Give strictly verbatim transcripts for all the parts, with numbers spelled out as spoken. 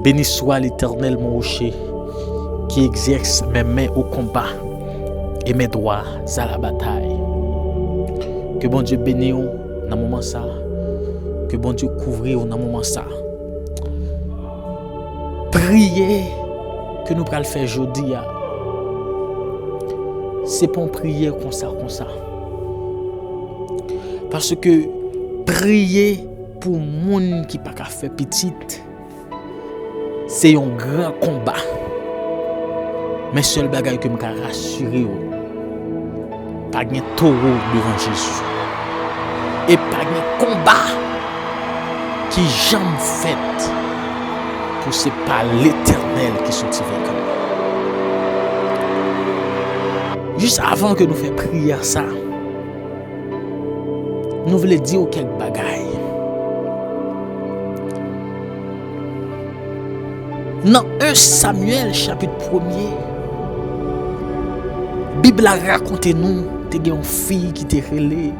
Béni soit l'Éternel, mon rocher, qui exerce mes mains au combat et mes doigts à la bataille. Ke Bondye beni w nan moman sa. Ke Bondye kouvri w nan moman sa. Priyè ke nou pral fè jodi a, se pa yon priyè konsa, konsa. Paske priye pou moun ki pa ka fè pitit, se yon gran konba. Men sèl bagay ke m ka rasire w, pa gen towo devan Jezi. E pa gen konba ki janm fèt pou se pa Letènèl ki soti vayan. Jis avan ke nou fè priyè sa, nou vle di w kèk bagay. Nan en Samyèl chapit premye, Bib la rakonte nou te gen yon fi ki te rele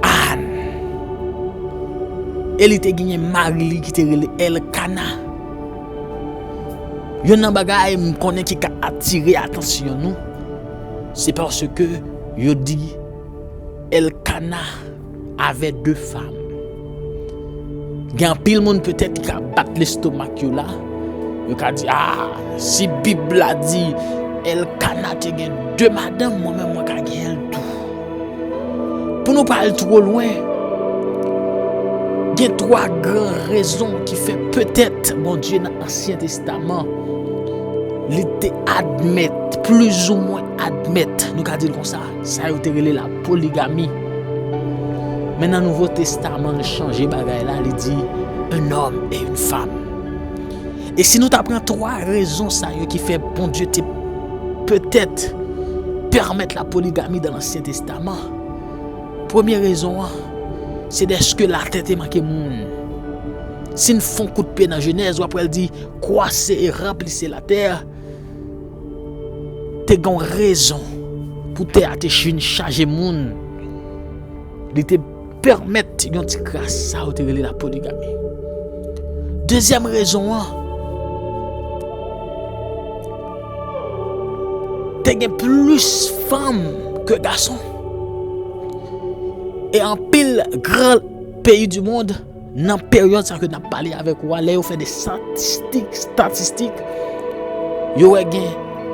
Ann. E li te genyen mari li ki te rele Èlkana. Youn nan bagay m konnen ki ka atire atansyon nou, se paske yo di Èlkana avait deux femmes. Gen anpil moun petèt ki ka bat lestomak yo la. Yo ka di, "Ah, si Bib la di Èlkana te gen de madanm, mwen menm mwen ka gen l tou." Pou nou pa al twò lwen, gen twa gran rezon ki fè petèt Bondye nan Ansyen Testaman, li te admèt, plizoumwen admèt, nou ka di l konsa, sa yo te rele la poligami. Men nan Nouvo Testaman, l chanje bagay la, li di un homme et une femme. E si nou ta pran twa rezon sa yo ki fè Bondye te petèt pèmèt la poligami dan Ansyen Testaman, premye rezon an, se dèske latè te manke moun. Si n fè yon kout pye nan Jenèz, w ap wè l di, "Croissez et remplissez la terre." Te gen yon rezon pou tè a te vin chaje moun. Li te pèmèt yon ti kras, sa yo te rele la poligami. Dezyèm rezon an, te gen plis fanm ke gason. E anpil gran peyi di mond, nan peryòd sa ke n ap pale avèk ou a, lè yo fè de statistik, statistik, yo wè gen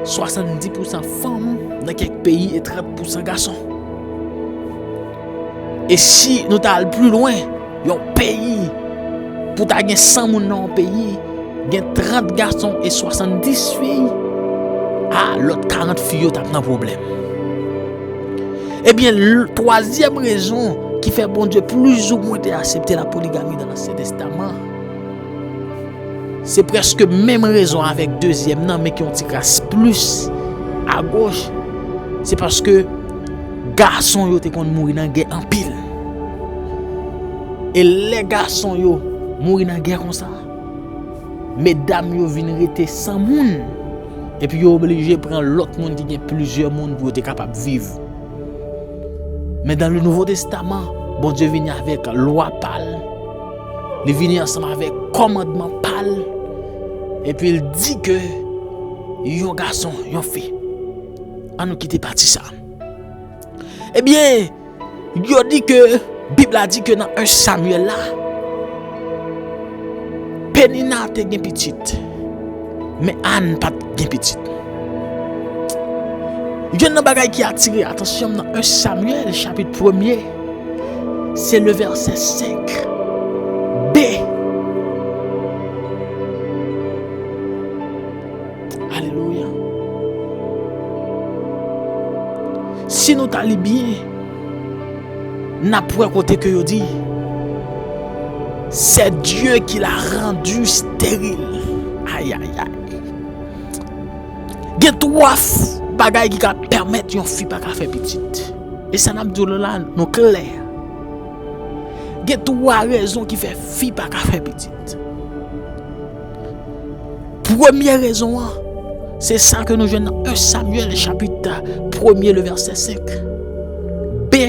swasanndis pousan fanm nan kèk peyi e trant pousan gason. E si nou ta al pli lwen, yon peyi, pou ta gen san moun nan yon peyi, gen trant gason e swasanndis fi, a, lòt karant fi yo t ap nan pwoblèm. Ebyen, l-, twazyèm rezon ki fè Bondye plizoumwen te aksepte la poligami dan Ansyen Testaman, se prèske menm rezon avèk dezyèm nan, men ki yon ti kras plis agoch, se paske gason yo te konn mouri nan gè anpil. E lè gason yo mouri nan gè konsa, medam yo vin rete san moun, epi yo oblije pran lòt moun ki gen plizyè moun pou yo te kapab viv. Men dan le Nouvo Testaman, Bondye vini avèk lwa pa l, li vini ansanm avèk kòmandman pa l, epi l di ke yon gason, yon fi. Ann nou kite pati sa. Ebyen, yo di ke, Bib la di ke nan en Samyèl la, Penina te gen pitit, men Ann pa t gen pitit. Youn nan bagay ki atire atansyon m nan en Samyèl, chapit premye, se le vèsè senk B. Alelouya. Si nou ta li byen, n ap wè kote ke yo di, c'est Dieu qui l'a rendu stérile. Ayayay. Gen twa f-, bagay ki ka pèmèt yon fi pa ka fè pitit. E sa n ap di w la, nou klè. Gen twa rezon ki fè fi pa ka fè pitit. Premye rezon an, se sa ke nou jwenn nan en Samyèl, chapit premye, le vèsè senk. B,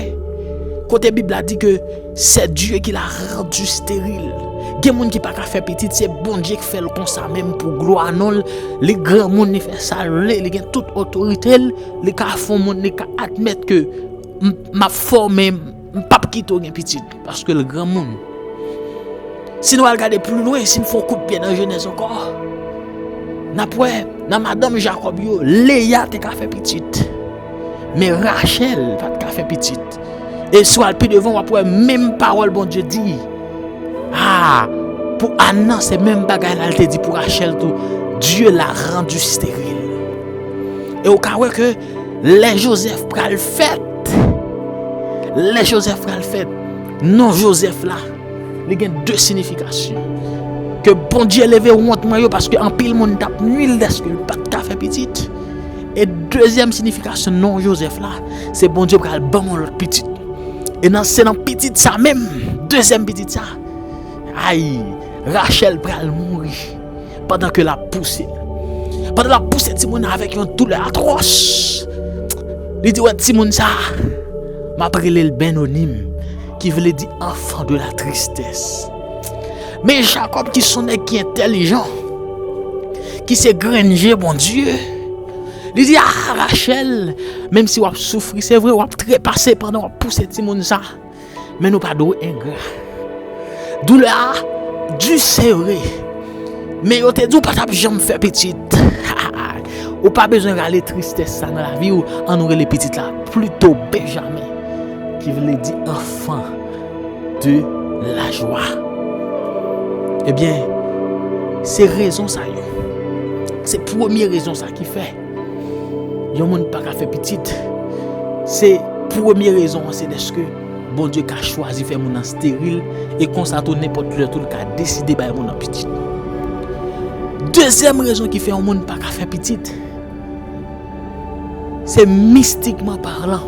kote Bib la di ke c'est Dieu qui l'a rendu stérile. Gen moun ki pa ka fè pitit, se Bondye k fè l konsa menm pou glwa non l. Li granmoun, li fè sa l vle, li gen tout otorite l, li ka fè yon moun, li ka admèt ke m, m ap fè w, men m p ap kite w gen pitit, paske l granmoun. Si nou al gade pli lwen, si n fè yon kout pye nan Jenèz ankò, n ap wè, nan madanm Jakòb yo, Leya te ka fè pitit. Men Rachèl pa t ka fè pitit. E si w al pi devan, w ap wè menm pawòl Bondye di. Ah, pou Ann nan, se menm bagay la l te di pou Rachèl tou. Dieu l'a rendu stérile. E w ka wè ke lè Jozèf pral fèt, lè Jozèf pral fèt, non Jozèf la, li gen de sinifikasyon. Ke Bondye leve wont mwen yo, paske anpil moun t ap nwi l dèske l pa t ka fè pitit. E dezyèm sinifikasyon non Jozèf la, se Bondye pral ban m yon lòt pitit. E nan, se nan pitit sa menm, dezyèm pitit sa, ay, Rachèl pral mouri pandan ke l ap pouse l. Pandan l ap pouse timoun nan avèk yon doulè atwòs, li di, wè timoun sa, m ap rele l Benoni m, ki vle di enfant de la tristesse. Men Jakòb, ki se yon nèg ki entèlijan, ki se grenn je Bondye, li di, ah, Rachèl, menm si w ap soufri, se vre, w ap trepase pandan w ap pouse timoun sa, men nou pa dwe engra. Doulè a di, se vre, men yo te di w pa t ap janm fè pitit. Ou pa bezwen rale tristès sa nan lavi w, ann nou rele pitit la plito Benjamen, ki vle di enfant de la joie. Ebyen, se rezon sa yo. Se premye rezon sa ki fè yon moun pa ka fè pitit. Se premye rezon an, se dèske Bondye ka chwazi fè moun nan steril, e konsa tou, nenpòt lè tou, l ka deside bay moun nan pitit. Dezyèm rezon ki fè yon moun pa ka fè pitit, se mistikman palan.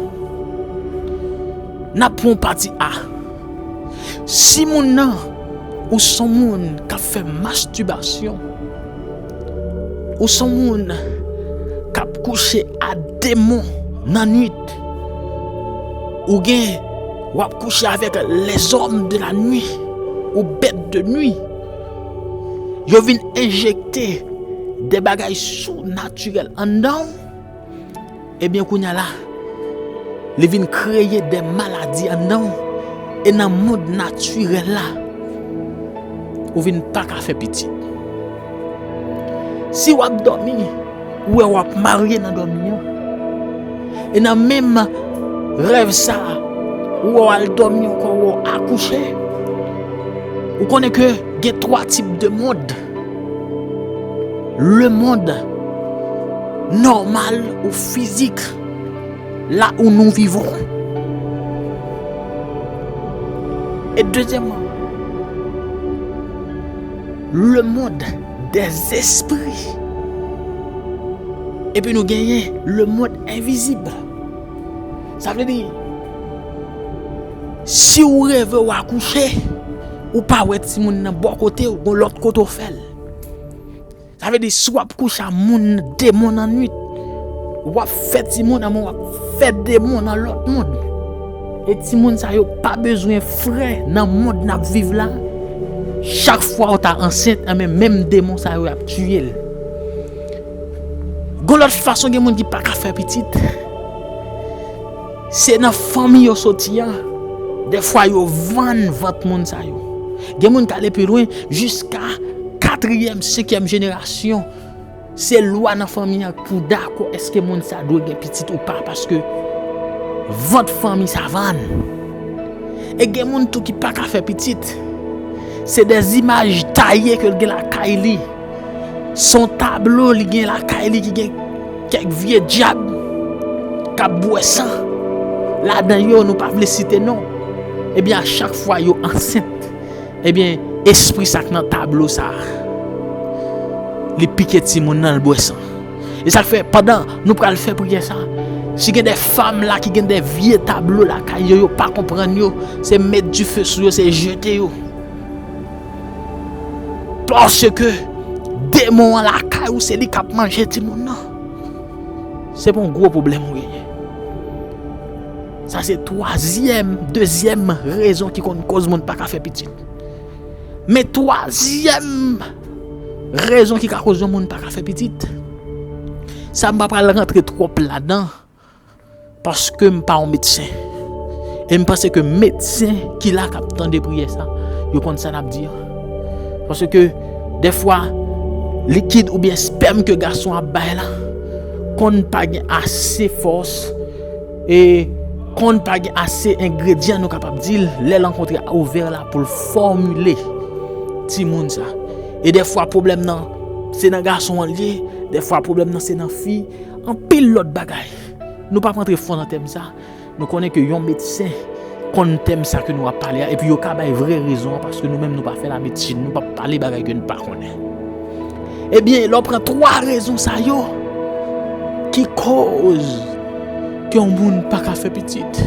N ap pran pati A. Si moun nan, ou se yon moun k ap fè mastibasyon, ou se yon moun k ap kouche a demon nan nwit, ou gen, w ap kouche avèk lèzòm de la nuit, ou bèt de nwi, yo vin enjekte de bagay sounatirèl anndan w, ebyen, kounye a la, li vin kreye de maladi anndan w, e nan mond natirèl la, ou vin pa ka fè pitit. Si w ap dòmi, ou wè w ap marye nan dòmi an, e nan menm rèv sa a, ou wè w al dòmi ankò, ou wè w akouche, ou konnen ke gen twa tip de mond. Le monde normal ou fizik, la où nous vivons. E dezyèmman, le monde des esprits. Epi nou genyen le monde invisible. Sa vle di, si w reve w akouche, ou pa wè timoun nan bò kote w, gon lòt kote w fè l. Sa vle di, si w ap kouche a moun, demon nan nwit, w ap fè timoun, anmwen w ap fè demon nan lòt mond. E timoun sa yo pa bezwen frè nan mond n ap viv la. Chak fwa w ta ansent, anben, menm demon sa yo ap tiye l. Gon lòt fason, gen moun ki pa ka fè pitit. Se nan fanmi yo soti an, dèfwa yo vann vant moun sa yo. Gen moun k ale pi lwen, jiska katriyèm, senkyèm jenerasyon. Se lwa nan fanmi an pou dakò èske moun sa dwe gen pitit ou pa, paske vant fanmi sa vann. E gen moun tou ki pa ka fè pitit. Se de zimaj taye ke l gen lakay li. Se yon tablo li gen lakay li ki gen kèk vye dyab k ap bwè san ladan yo, nou pa vle site non. Ebyen, a chak fwa yo ansent, ebyen, espri sa k nan tablo sa a, li pike timoun nan, l bwè san. E sa k fè, pandan nou pral fè priyè sa a, si gen de fanm la ki gen de vye tablo lakay yo, yo pa konprann yo, se met dife sou yo, se jete yo. Paske demon an lakay ou, se li k ap manje timoun nan. Se pa yon gwo pwoblèm ou genyen. Sa se twazyèm, dezyèm rezon ki konn koz moun pa ka fè pitit. Men twazyèm rezon ki ka koz yon moun pa ka fè pitit, sa m pa pral rantre twòp ladan, paske m pa yon medsen. E m panse ke medsen ki la k ap tande priyè sa, yo konn sa n ap di an. Paske dèfwa, likid oubyen espèm ke gason ap bay la konn pa gen ase fòs, e konn pa gen ase engredyan, nou kapab di l, lè l rankontre a ovè la pou l fòmile timoun sa. E dèfwa pwoblèm nan se nan gason an l ye, dèfwa pwoblèm nan se nan fi, anpil lòt bagay. Nou p ap rantre fon nan tèm sa. Nou konnen ke yon medsen konn tèm sa ke nou ap pale a, epi yo ka bay vrè rezon an, paske nou menm nou pa fè lamedsin, nou p ap pale bagay ke nou pa konnen. Ebyen, lè w pran twa rezon sa yo ki koz ke yon moun pa ka fè pitit,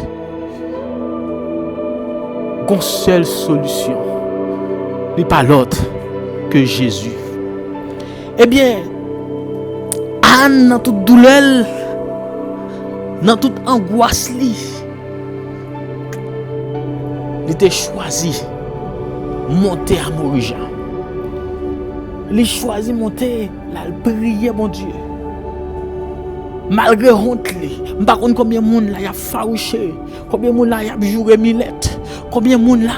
gon sèl solisyon, li pa lòt ke Jezi. Ebyen, Ann, nan tout doulè l, nan tout angwas li, li te chwazi monte a Morija. Li chwazi monte l al priye Bondye. Malgre wont li, m pa konn konbyen moun la y ap fawouche, konbyen moun la y ap joure milèt, konbyen moun la,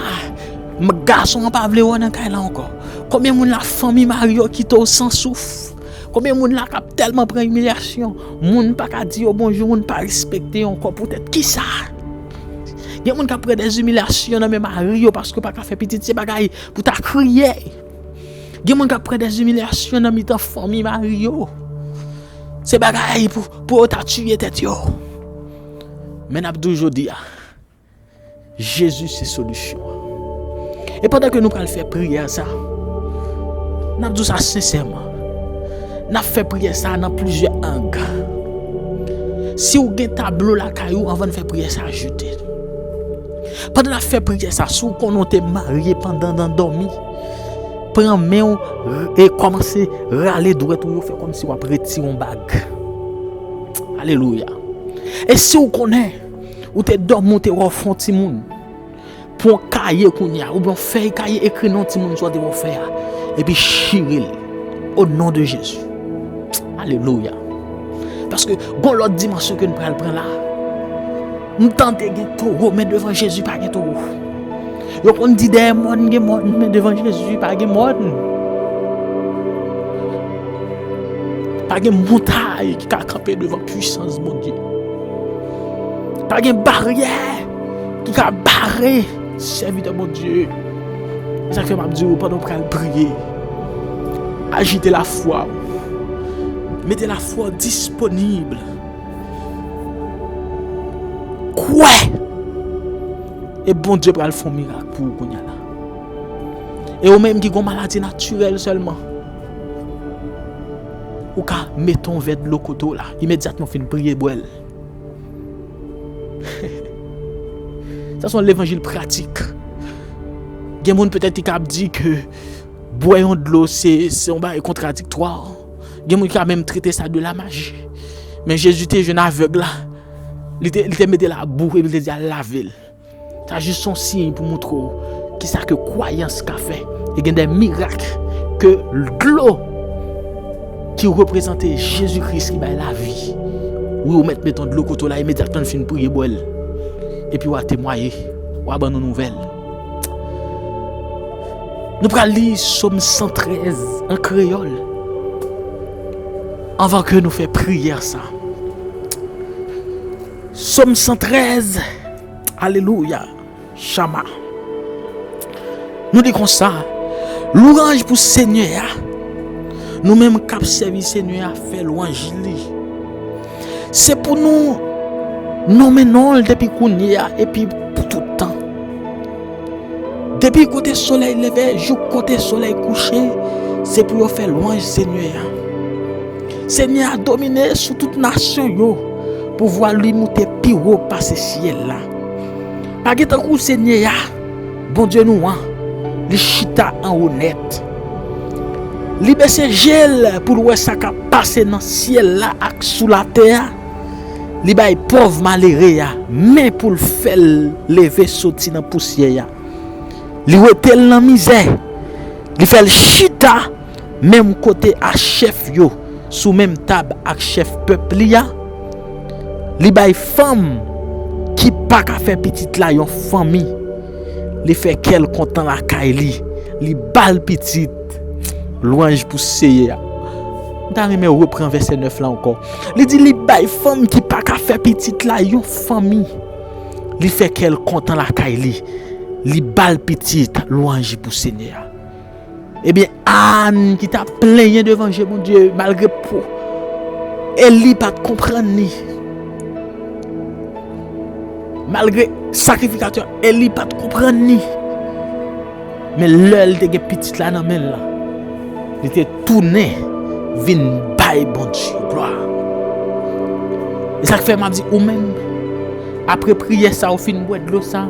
m, gason an pa vle wè w nan kay la ankò. Konbyen moun la fanmi mari yo kite w san souf? Konbyen moun la k ap tèlman pran imilyasyon, moun pa ka di yo bonjou, moun pa respekte yo ankò? Poutèt kisa? Gen moun k ap pran dèzimilyasyon nan men mari yo paske yo pa ka fè pitit, se bagay pou ta kriye. Gen moun k ap pran dèzimilyasyon nan mitan fanmi mari yo, se bagay pou, pou yo ta tiye tèt yo. Men n ap di w jodi a, Jezi se solisyon an. E pandan ke nou pral fè priyè sa, n ap di w sa sensèman, n ap fè priyè sa nan plizyè ang. Si w gen tablo lakay ou, anvan n fè priyè sa, jete l. Pandan n ap fè priyè sa, si w konnen w te marye pandan nan dòmi, pran men w e kòmanse rale dwèt ou yo, fè kòmsi w ap retire yon bag. Alelouya. E si w konnen ou te dòmi, ou te wè w fè yon timoun, pran yon kaye kounye a, oubyen yon fèy kaye, ekri non timoun sa w te wè w fè a, epi chire l, o non de Jezi. Alelouya. Paske gon lòt dimansyon ke n pral pran la. M tande gen towo, men devan Jezi pa gen towo. Yo konn di dèyè mòn gen mòn, men devan Jezi pa gen mòn. Pa gen montay ki ka kanpe devan pwisans Bondye. Pa gen baryè ki ka bare sèvitè Bondye. Se sa k fè m ap di w, pandan w pral priye, ajite lafwa w. Mete lafwa w disponib. Kwè! E Bondye pral fè yon mirak pou ou kounye a la. E ou menm ki gon maladi natirèl sèlman, ou ka mete yon vè dlo kote w la, imedyatman w fin priye, bwè l. Sa se yon levanjil pratik. Gen moun petèt ki ka ap di ke bwè yon dlo se, se yon bagay kontradiktwa. Gen moun ki ka menm trete sa de la maji. Men Jezi te jwenn avèg la, li te, li te mete labou epi li te di al lave l. Sa jis yon siy pou montre w kisa ke kwayans ka fè. E gen de mirak ke dlo ki reprezante Jezi Kris ki bay lavi. Wi, ou mèt met yon dlo kote w la, imedyatman l fin priye, bwè l. Epi w a temwaye, w a ban nou nouvèl. Nou pral li Sòm san trèz an kreyòl anvan ke nou fè priyè sa. Sòm san trèz, alelouya, chama. Nou li konsa, lwanj pou Senyè a. Nou menm k ap sèvi Senyè a, fè lwanj li. Se pou nou nonmen non l depi kounye a epi pou tout tan. Depi kote solèy leve jouk kote solèy kouche, se pou yo fè lwanj Senyè a. Senyè a domine sou tout nasyon yo, pouvwa li moute pi wo pase syèl la. Pa gen tankou Senyè a, Bondye nou an, li chita anwo nèt. Li bese je l pou l wè sa k ap pase nan syèl la ak sou latè a. Li bay pòv malere a men pou l fè l leve soti nan pousyè a. Li wete l nan mizè, Li fè l chita menm kote a chèf yo, sou menm tab ak chèf pèp li a. Li bay fanm ki pa ka fè pitit la yon fanmi. Li fè kè l kontan lakay li. Li ba l pitit. Lwanj pou Seyè a. M ta renmen repran vèsè nèf la ankò. Li di li bay fanm ki pa ka fè pitit la yon fanmi. Li fè kè l kontan lakay li. Li ba l pitit. Lwanj pou Senyè a. Ebyen, Ann ki t ap plenyen devan je Bondye, malgre pou Eli pa t konprann li. Malgre sakrifikatè Eli pa t konprann li. Men lè l te gen pitit la nan men l lan, li te tounen vin bay Bondye glwa. E sa k fè m ap di ou menm, apre priyè sa, ou fin bwè dlo sa,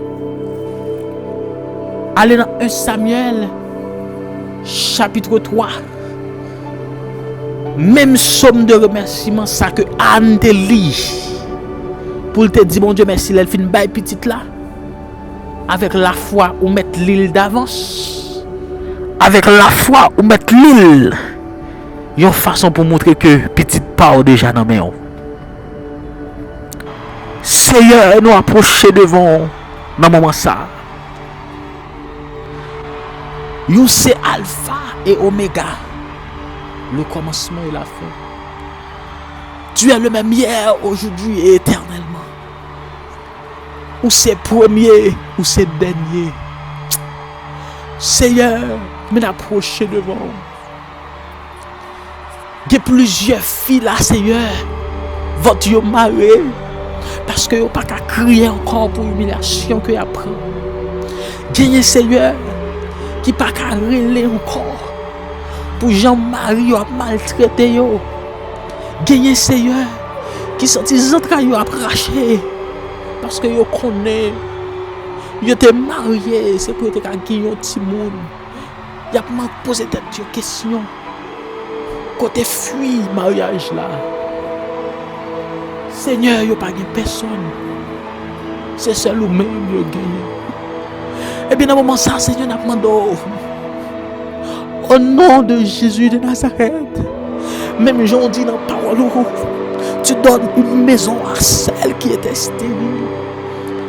ale nan en Samyèl, chapit twa. Menm sòm de remèsiman sa ke Ann te li, pou l te di Bondye mèsi lè l fin bay pitit la. Avèk lafwa, ou mèt li l davans. Avèk lafwa, ou mèt li l yon fason pou montre ke pitit pa w deja nan men w. Seyè, nou apwoche devan w nan moman sa a. Ou se Alfa e Omega, le commencement et la fin. Tu es le même hier, aujourd'hui et éternellement. Ou se premye, ou se dènye. Seyè, men apwoche devan w. Gen plizyè fi la, Seyè, vant yo mare, paske yo pa ka kriye ankò pou imilyasyon ke y ap pran. Genyen, Seyè, ki pa ka rele ankò pou jan mari yo ap maltrete yo. Genyen, Seyè, ki santi zantray yo ap rache, paske yo konnen yo te marye, se pou yo te ka gen yon timoun. Y ap man-, poze tèt yo kesyon. Kote fwi maryaj la? Senyè, yo pa gen pèsonn. Se sèl ou menm yo genyen. Ebyen, nan moman sa, Senyè, n ap mande w, au nom de Jésus de Nazareth, menm jan w di nan pawòl ou, tu donnes une maison à celle qui était stérile.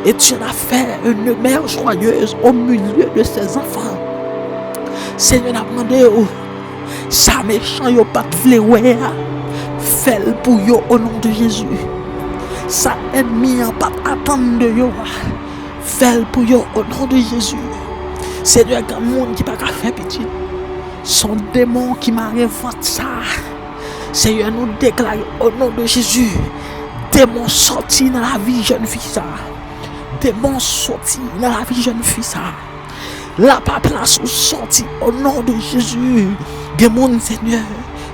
Et tu en as fait une demeure joyeuse au milieu de ses enfants. Senyè, n ap mande w, sa mechan yo pa t vle wè a, fè l pou yo, o non de Jezi. Sa ènmi an pa t atann de yo a, fè l pou yo, o non de Jezi. Senyè, gen moun ki pa ka fè pitit. Se yon demon ki mare vant sa. Senyè, nou deklare, o non de Jezi, demon sòti nan lavi jèn fi sa. Demon sòti nan lavi jèn fi sa. Lapaplas ou sòti, o non de Jezi. Gen moun, Senyè,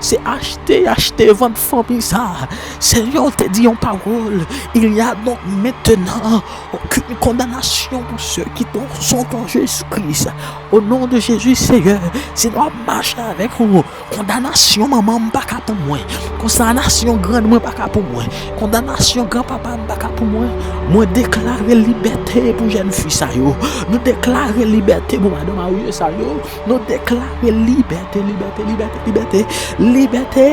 se achte, achte, vann fanmi sa. Senyè, ou te di yon pawòl, il y a donc maintenant aucune condamnation pour ceux qui sont en Jésus-Christ. O non de Jezi, Senyè, si nou ap mache avèk ou, kondanasyon manman m pa ka pou mwen. Kondanasyon grann mwen pa ka pou mwen. Kondanasyon granpapa m pa ka pou mwen. Mwen deklare libète pou jèn fi sa yo. Nou deklare libète pou madan marye sa yo. Nou deklare libète, libète, libète, libète, libète.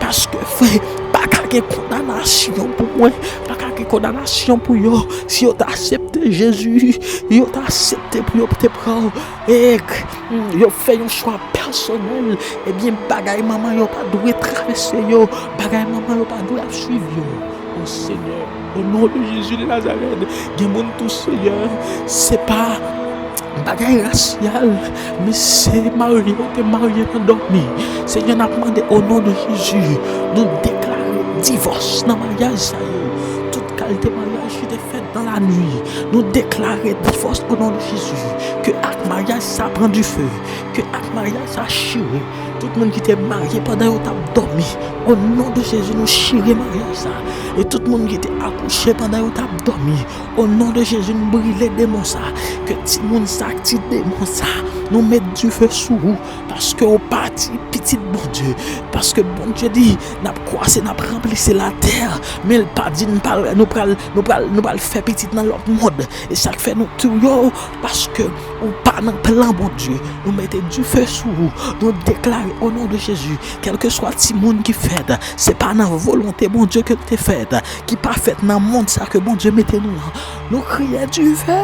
Paske, frè, pa ka gen kondanasyon pou mwen. Pa ka gen kondanasyon pou yo. Si yo ta aksepte Jezi, yo ta aksepte pou yo te pran. E yo fè yon chwa pèsonèl, ebyen, bagay manman yo pa dwe travèse yo, bagay manman yo pa dwe ap swiv yo. O Senyè, o non de Jezi de Nazarèt, gen moun tou, Senyè, se pa bagay rasyal, men se marye yo te marye nan dòmi. Senyè, n ap mande, o non de Jezi, nou deklare divòs nan maryaj sa yo. Tout kalite maryaj ki te fèt dans la nuit. Nou deklare divòs o non de Jezi. Ke ak maryaj sa pran dife. Ke ak maryaj sa chire. Tout moun ki te marye pandan yo t ap dòmi, o non de Jezi, nou chire maryaj sa. E tout moun ki te akouche pandan yo t ap dòmi, o non de Jezi, nou brile demon sa. Ke timoun sa, ti demon sa, nou met dife sou ou. Paske ou pa ti pitit Bondye. Dye. Paske Bondye di, n ap kwase, n ap ranplisi latè. Men l pa di n pral, nou pral, nou pral, nou pral fè pitit nan lòt mond. E sa k fè nou tou yo, paske ou pa nan plan Bondye. Nou mete dife sou ou. Nou deklare, o non de Jezi, kèlkeswa timoun ki fèt, se pa nan volonte Bondye ke l te fèt, ki pa fèt nan mond sa ke Bondye mete nou an. Nou kriye dife.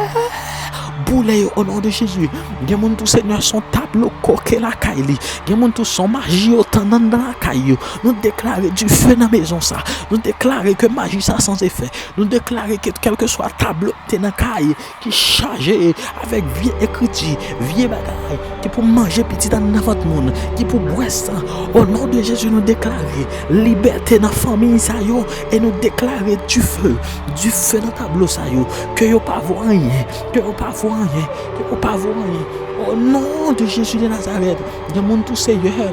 Boule yo o non de Jezi. Gen moun tou, Senyè, se yon tablo koke lakay li. Gen moun tou, se yon maji yo tann anndan lakay yo. Nou deklare dife nan mezon sa. Nou deklare ke maji sa san efè. Nou deklare ke kèlkeswa tablo ki te nan kay, ki chaje avèk vye ekriti, vye bagay, ki pou manje pitit anndan vant moun, ki pou bwè san. O non de Jezi, nou deklare libète nan fanmi sa yo e nou deklare dife, dife nan tablo sa yo. Ke yo pa vo anyen, ke yo pa vo anyen, ke yo pa vo anyen. O non de Jezi de Nazarèt, gen moun tou, Senyè.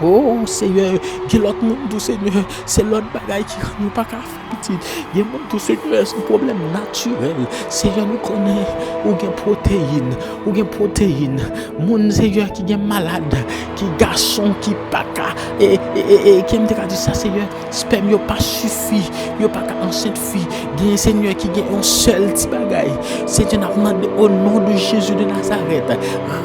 O Senyè, gen lòt moun tou, Senyè, se lòt bagay ki rann yo pa ka fè pitit. Gen moun tou, Senyè, se yon pwoblèm natirèl. Senyè, nou konnen ou gen pwoteyin, ou gen pwoteyin. Moun, Senyè, ki gen malad, ki gason ki pa ka, e, e, e, e, ki m te ka di sa, Senyè, spèm yo pa sifi, yo pa ka ansent fi. Gen, Senyè, ki gen yon sèl ti bagay. Senyè, n ap mande o non de Jezi de Nazarèt,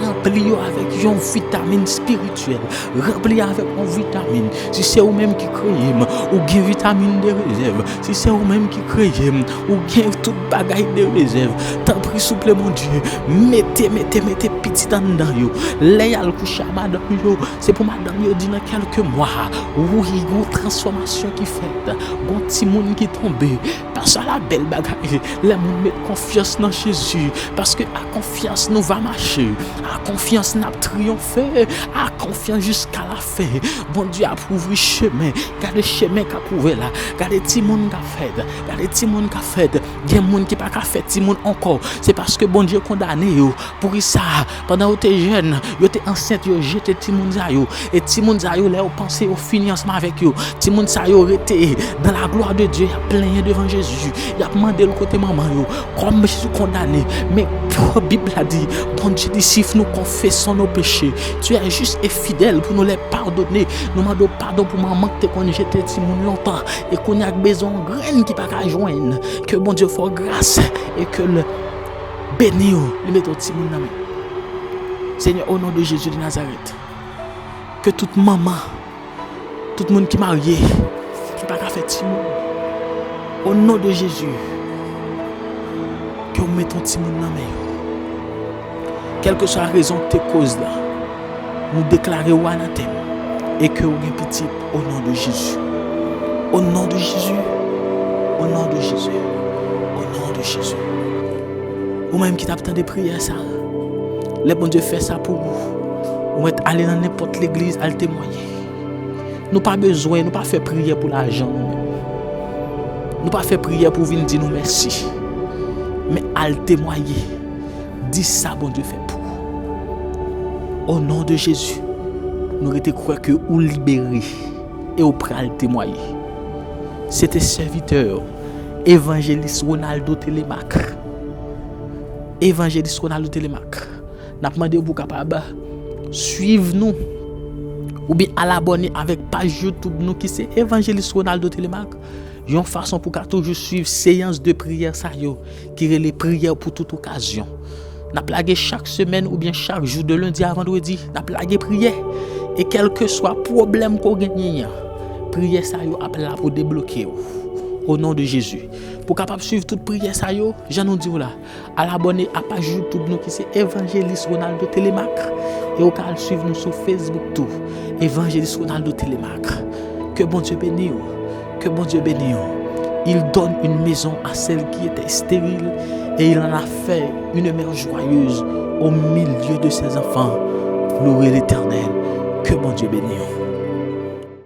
ranpli yo avèk yon vitamin espirityèl. Ranpli avèk yon vitamin. Si se ou menm ki kreye m, ou gen vitamin de rezèv. Si se ou menm ki kreye m, ou gen tout bagay de rezèv. Tanpri, souple, Bondye, mete, mete, mete pitit anndan yo. Lè y al kouche a madanm yo, se pou madanm yo di nan kèlke mwa, wi, gon transfòmasyon ki fèt. Gon timoun ki tonbe. Paske a la bèl bagay, lè moun met konfyans nan Jezi. Paske a konfyans nou va mache. A konfyans n ap triyonfe. A konfyans jiska lafen. Bondye ap ouvri chemen. Gade chemen k ap ouvè la. Gade timoun k ap fèt. Gade timoun k ap fèt. Gen moun ki pa ka fè timoun ankò. Se paske Bondye kondane yo. Poukisa? Pandan yo te jèn, yo te ansent, yo jete timoun sa yo. E timoun sa yo, lè yo panse yo fini ansanm avèk yo, timoun sa yo rete dans la gloire de Dieu, y ap plenyen devan Jezi, y ap mande l kote manman yo. Kòm Jezi kondane, men Bib la di, Bondye di, si nou confessons nos péchés, tu es juste et fidèle pour nous les pardonner. Nou mande w padon pou manman ki te konn jete timoun lontan, e kounye a k bezwen yon grenn ki pa ka jwenn. Ke Bondye fè w gras e ke l beni w, li mete yon timoun nan men w. Senyè, o non de Jezi de Nazarèt, ke tout manman, tout moun ki marye, ki pa ka fè timoun, o non de Jezi, ke w mete yon timoun nan men yo. Kèlkeswa rezon ki te koz la, nou deklare w anatèm e ke w gen pitit o non de Jezi. O non de Jezi, o non de Jezi, o non de Jezi. Ou menm ki t ap tande priyè sa, lè Bondye fè sa pou ou, ou mèt ale nan nenpòt legliz, al temwaye. Nou pa bezwen, nou pa fè priyè pou lajan nou menm. Nou pa fè priyè pou vin di nou mèsi. Men al temwaye. Di sa Bondye fè pou ou. O non de Jezi, nou rete kwè ke ou libere e ou pral temwaye. Se te sèvitè, Evanjelis Ronaldo Telemaque. Evanjelis Ronaldo Telemaque. N ap mande w pou w kapab swiv nou oubyen al abòne avèk paj YouTube nou ki se Evanjelis Ronaldo Telemaque, yon fason pou w ka toujou swiv seyans de priyè sa yo ki rele priyè pou tout okazyon. N ap lage chak semèn oubyen chak jou de lendi a vandredi, n ap lage priyè. E kèlkeswa pwoblèm ke w genyen an, priyè sa yo ap la pou debloke w. O non de Jezi. Pou w kapab swiv tout priyè sa yo, jan nou di w la, al abòne a paj YouTube nou ki se Evanjelis Ronaldo Telemaque. E ou ka al swiv nou sou Facebook tou, Evanjelis Ronaldo Telemaque. Ke Bondye beni w. Que Bondye bénisse. Il donne une maison à celle qui était stérile et il en a fait une mère joyeuse au milieu de ses enfants. Louez l'Éternel. Que Bondye beni w.